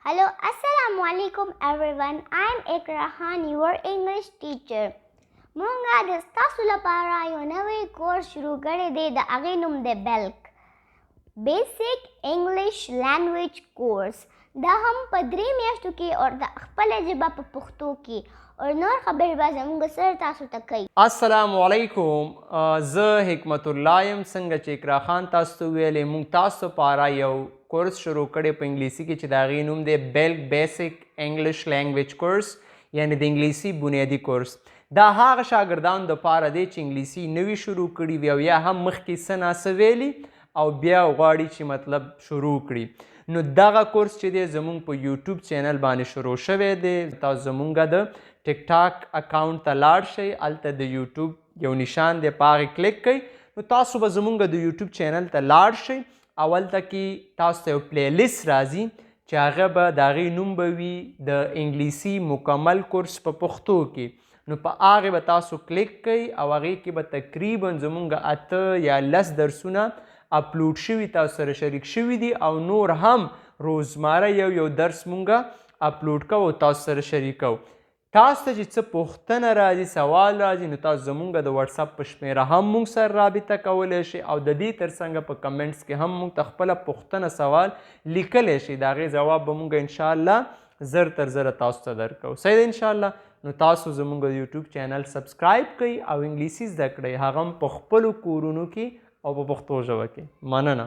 Hello, Assalamu alaikum everyone. I'm Iqra Khan, your English teacher. مونږه د ستاسو لپاره یو نوی کورس شروع کړی دی. د هغې نوم دی بیلک، بیسیک انګلیش لینګویج کورس. دا هم په 3 میاشتو کې او د خپله ژبه په پښتو کې، او نور خبرې به زموږ سره تاسو ته کوي. السلام علیکم، زه حکمت الله یم. څنګه چې اقرا خان تاسو ته ویلې، مونږ تاسو لپاره یو کورس شروع کړی په انګلیسي کې چې د هغې نوم دی بیلک بیسیک انګلیش لینګویج کورس، یعنی د انګلیسي بنیادي کورس. دا هغه شاګردانو دپاره دی چې انګلیسي نوي شروع کړي وي او یا هم مخکې څه ناڅه ویلي او بیا غواړي چې مطلب شروع کړي. نو دغه کورس چې دی، زمونږ په یوټیوب چینل باندې شروع شوی دی. تاسو زمونږ د ټیک ټاک اکاونټ ته لاړ شئ، هلته د یوټیوب یو نشان دی، په هغې کلیک کړئ، نو تاسو به زمونږ د یوټیوب چینل ته لاړ شئ او هلته کې تاسو ته یو پلی لیست راځي چې هغه به د هغې نوم به وي د انګلیسي مکمل کورس په پښتو کې. نو په هغې به تاسو کلیک کړئ او هغې کې به تقریبا زمونږ 8 یا 10 درسونه اپلوډ شوي، تاسو سره شریک شوي دي او نور هم روزمره یو یو درس مونږه اپلوډ کوو، تاسو سره شریکو. تاسو ته چې څه پوښتنه راځي، سوال راځي، نو تاسو زمونږ د واتساپ په شمیره هم مونږ سره رابطه کولی شئ او د دې ترڅنګه په کمنټس کې هم مونږ ته خپله پوښتنه، سوال لیکلی شئ. د هغې ځواب به مونږ انشاءالله زر تر زره تاسو ته درکوو. صحیح ده، انشاءالله. نو تاسو زمونږ د یوټیوب چینل سبسکرایب کړئ او انګلیسي زده کړئ، هغه هم په خپلو کورونو کې او په پښتو ژبه کې. مننه.